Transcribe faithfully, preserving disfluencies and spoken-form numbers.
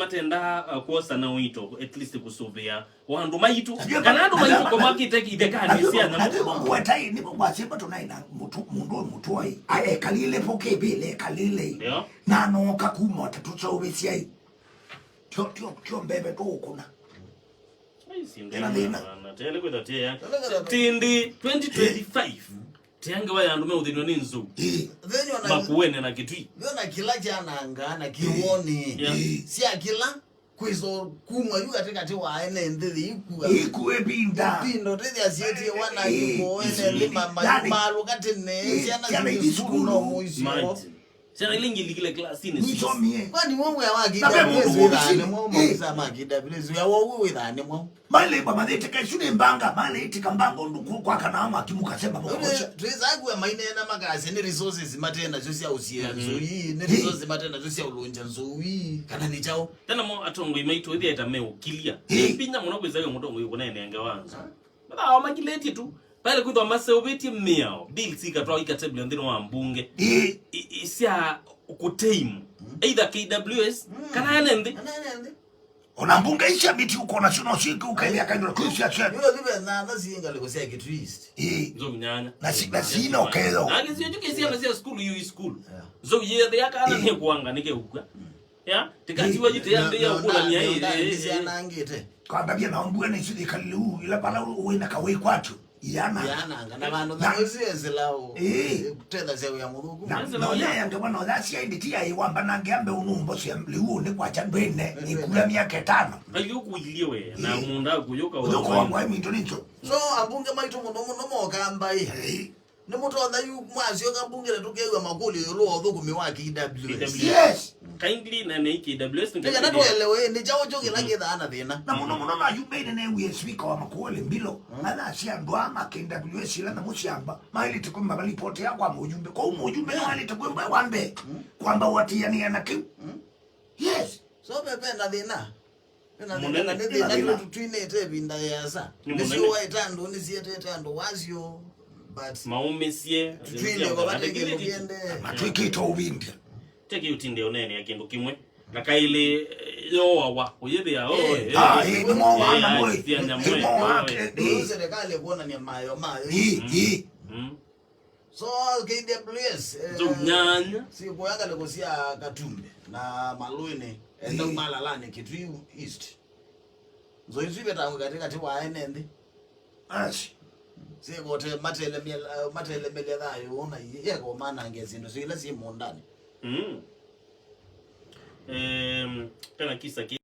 Tenda, uh, kwosa na ũito, at least kũsũvĩa wa andũ maitũ. Kana andũ maitũ komakĩte ithekanĩ sya nyamũ. Nĩvo ngweta ĩ, nĩvo ngwasimba tũnaĩ na mũndũ ũyũ mũtũai. Ekalile po kĩvĩle, ekalile. Ndio. Na anoka kuma ũtatũseũvĩsya ĩ. Tio, tio, tio mbeve tũũkũna. Ai, si ndio. Ena thĩna. Na tele kwĩtha tia. Tindi twenty twenty-five. Tiange wa andũ meũthĩnwa nĩ nzou. Ĩ. Makuene na Kitui. Ndio na kĩla kyananga na kĩwoni. Yeah. Sya kĩla kwiso kumwa yu katikati wa ene nthĩ ikuwa. Ikuwe pinda. Pindo tethya sietie wana iko ene nthĩ mama malu katene, ĩ, syana syana ithi sukulu no sukulu. Mũisyo. Imagine. Syana ile ngilikile class-inĩ six. Nisomie. Kwani wewe wa K W S wĩthane mwao, maofisa ma K W S wĩthane mwao. Malĩva mathĩtĩka isu nĩ mbanga, malĩtĩka mbanga ũndũ kũ-, kwa kana ama kimu kasema mokosha. Twĩza kuwa mainena makasya nĩ resources matena syo sya ũsia nzui, nĩ resources matena syo sya ũlũngya nzui, kana nĩ chao. Tena mo atongoi maitũ ĩthĩa eta meũkilia. Ĩ. Pinya mũno kwĩzaga mũtongoi kũnenenge wanzo. Mathaa makilĩtie tu. Pale kwĩthwa maseũvĩtye mĩao, bills ikatwawa ikatebulwa nthĩnĩ wa mbunge. Ĩ. I, i, sya kũteimu. Either K W S, kana ene nthĩ. Kana ene nthĩ. Ona mbunge ici amiti ukona sino siki ukalia kaindura kwisia sya. Ndio zibe na na zinga lego sia Kitui East. Ĩ. Nzo nyanya. Na si, na sino keyo. Na kizio juke sia na sia school, you school. Yeah. Nzo yethe yakana nĩ kwanga nĩ keukwa. Ya, tikatiwa yite yambe ya kula mia ĩ. Nisianangite. Kwandavya na mbua nĩ sili kaliu ila pala uwe na kawe kwatu. Yana. Yana, ngana vandu na usiesila u. Ĩ. Tenda sia ya muthuku. Na, na oya ya ngewa na oya sia indi tia iwamba na ngeambe unumbo sia liu nĩ kwa chandwene. Ikula miaka ĩtano. Ayo kuilie we, na munda kuyuka. Uko wa mwa minto nincho. So, ambunge maitũ mũno mũno mokamba ĩ. Ĩ. Nĩ mũtonya yu mwasyoka mbunge na tũkew'a makũlyo ĩũlũ wa ũthũkũmi wa K W S. Yes. Kindly na nĩ K W S nĩ kana tuelewe nĩ kyaũ kyo kĩla kĩthaa na thĩna. Na mũno mũno na yu mbei nene wĩ speaker wa Makuole Mbilo, na na cia andũ ama K W S ila na mũciamba, mailite kuma malipoti ya kwa mũjumbe. Kwa mũjumbe nĩ mailite kwĩmba wa mbee. Kwamba watiania na kiu. Yes. So pepe na thĩna. Mũnene. Nĩ thĩna nĩ tũtwinĩte ĩvinda yĩasa. Nĩ mũnene. Nĩsyũwaĩte andũ, nĩsietete andũ wasyo, but maũmĩsye, tũtwinĩko vatĩkĩlũkĩende. Matwĩkĩte ũvindya. Teke ũtinde ũneenea kĩndũ kĩmwe. Na kaĩlĩ, eh, yoawa, ũyĩthĩa, oh, eh, ah, eh, nĩ mowa na mwe. Nĩ mowa, eh, eh. Serikali kuonania mayo mayo. Ĩ, ĩ. Mm. So, K W S, eh, nzou nyanya. Sikuoya ngalĩko sya Katumbi na Malwini, enda umalalane Kitui East. Nzou isu ivetangwe katikati wa ene nthĩ. Ash. Sikote matelemelya, matelemelya thayũ na yeko manange syĩndũ sila syĩ mũndani. Mm. Em, kana kisa ki